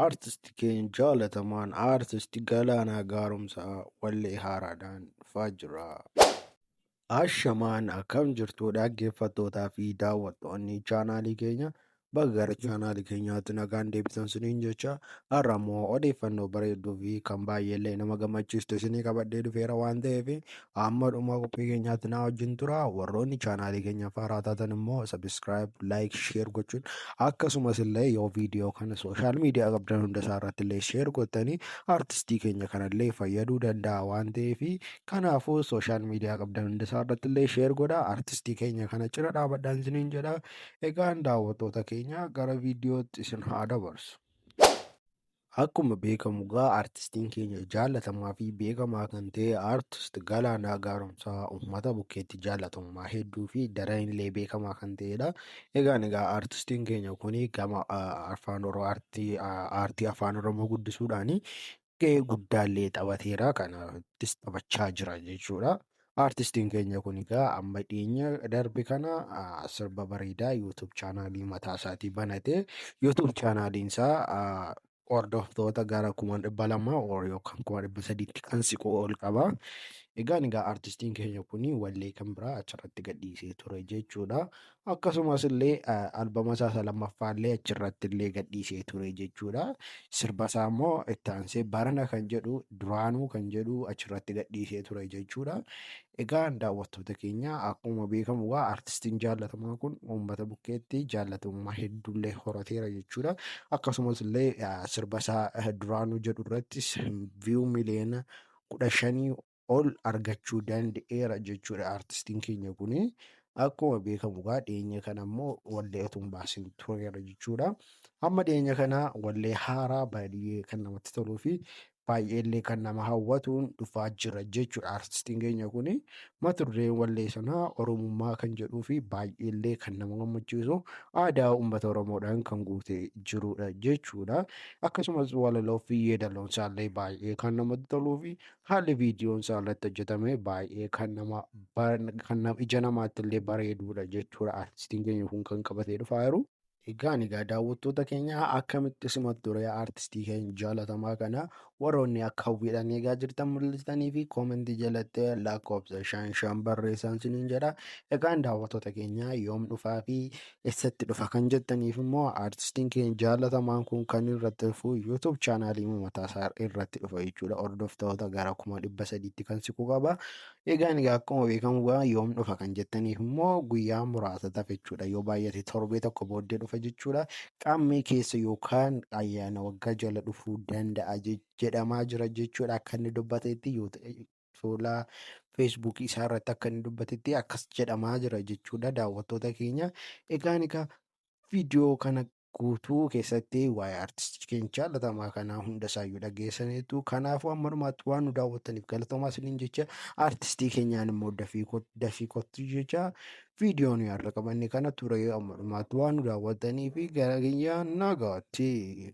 Aartisti keenya jaalatamaan Aartisti Galaanaa Gaaromsaa wallee haaraadhaan dhufaa jira. Ashamaan akkam jirtu dhaggeeffattootaa fi daawwattoonni chaanaalii keenya baga gara chaanaalii keenyaatti nagaan deebitan siniin jecha har'a immoo odeeffannoo bareedduu fi kan baay'eellee nama gammachiistu isinii qabadhee dhufeera waan ta'eef amma dhuma qophii keenyaatti naa wajjin tura. Warroonni chaanaalii keenya haaraa taatan immoo subscribe, like, share gochuun akkasumas illee yoo viidiyoo kana social media qabdan hunda isaa irratti illee share gottanii artistii keenya kanallee fayyaduu danda'a waan ta'eef kanaafuu social media qabdan hunda isaa irratti illee share godha, artistii keenya kana cina dhaabadhaan isiniin jedha. Egaan daawwattoota keenya gara viidiyootti isin haa dabarsu. Akkuma beekamu egaa artistiin keenya jaallatamaa fi beekamaa kan ta'e Artist Galaanaa Gaaromsaa uummata bukkeetti jaalatamummaa hedduu fi daran illee beekamaa kan ta'edha. Egaan egaa artistiin keenya kun gama afaan aartii aartii afaan Oromoo guddisuudhaan gahee guddaallee taphateera. Kanattis taphachaa jira jechuudha. Artistiin keenya kun egaa amma dhiyeenya darbe kana sirba bareedaa YouTube chaanaalii mataa isaatii banate. YouTube chaanaaliin isaa hordoftoota gara 200,000 yookaan 300,000tti kan siqu ol qaba. Egaan egaa artistiin keenya kun wallee kan biraa achirratti gadhiisee ture jechuudha. Akkasumas illee albama isaa isa lammaffaa illee achirratti illee gadhiisee ture jechuudha. Sirba isaa immoo itti aansee barana kan jedhu duraanuu kan jedhu achirratti gadhiisee ture jechuudha. Egaa daawwattoota keenya akkuma beekamu egaa artistiin jaallatamaa kun uummata bukkeetti jaallatamummaa hedduullee horateera jechuudha. Akkasumas illee sirba isaa duraanuu jedhu irrattis viyuu miliyoona 15 ol argachuu danda'eera jechuudha artistiin keenya kuni. Akkuma beekamu egaa dhiyeenya kana immoo wallee otoo hin baasin tureera jechuudha. Amma dhiyeenya kana wallee haaraa baay'ee kan namatti toluu fi baay'eellee kan nama hawwatuun dhufaa jira jechuudha artistiin keenya kuni. Mata dureen wallee sanaa Oromummaa kan jedhuu fi baay'eellee kan nama gammachiisu aadaa uummata Oromoodhaan kan guutee jirudha jechuudha. Akkasumas walaloo fi yeedaloon isaallee baay'ee kan namatti toluu fi haalli viidiyoon isaa irratti hojjetame baay'ee kan nama kan ija namaatti illee bareedudha jechuudha. Artistiin keenya kun kan qabatee dhufaa jiru. Egaan egaa daawwattoota keenya akkamitti simattu ture artistii keenya jaalatamaa kana? Warroonni akka hawwiidhaan eegaa jirtan mul'istanii fi koomentii jalatti lakkoofsa 5 5 barreessaan siniin jedha. Egaan daawwattoota keenya yoom dhufaa fi eessatti dhufa kan jettaniif immoo artistiin keenya jaalatamaan kun kan irratti dhufu YouTube chaanaalii mataa isaa irratti dhufa jechuudha. Hordoftoota gara 300,000tti kan siqu qaba. Egaan egaa akkuma beekamu egaa yoom dhufa kan jettaniif immoo guyyaa muraasa tafe jechuudha. Yoo baay'ate torbee tokko booddee dhufa jechuudha. Qaammee keessa yookaan ayyaana waggaa jala dhufuu danda'a jedhamaa jira jechuudha. Akka inni dubbatetti fuula feesbuukii isaa irratti akka inni dubbatetti akkas jedhamaa jira jechuudha daawwattoota keenya. Egaan egaa viidiyoo kana guutuu keessatti waa'ee artistii keenya jaalatamaa kanaa hunda isaayyuu dhageessaniitu. Kanaafuu amma dhumaatti waan nu daawwattaniif galatoomaa isiniin jecha, artistii keenyaan immoo dafii kottu jecha viidiyoo nuyi har'a qabanne kana ture. Amma dhumaatti waan nu daawwattanii fi gara keenya nagaatti.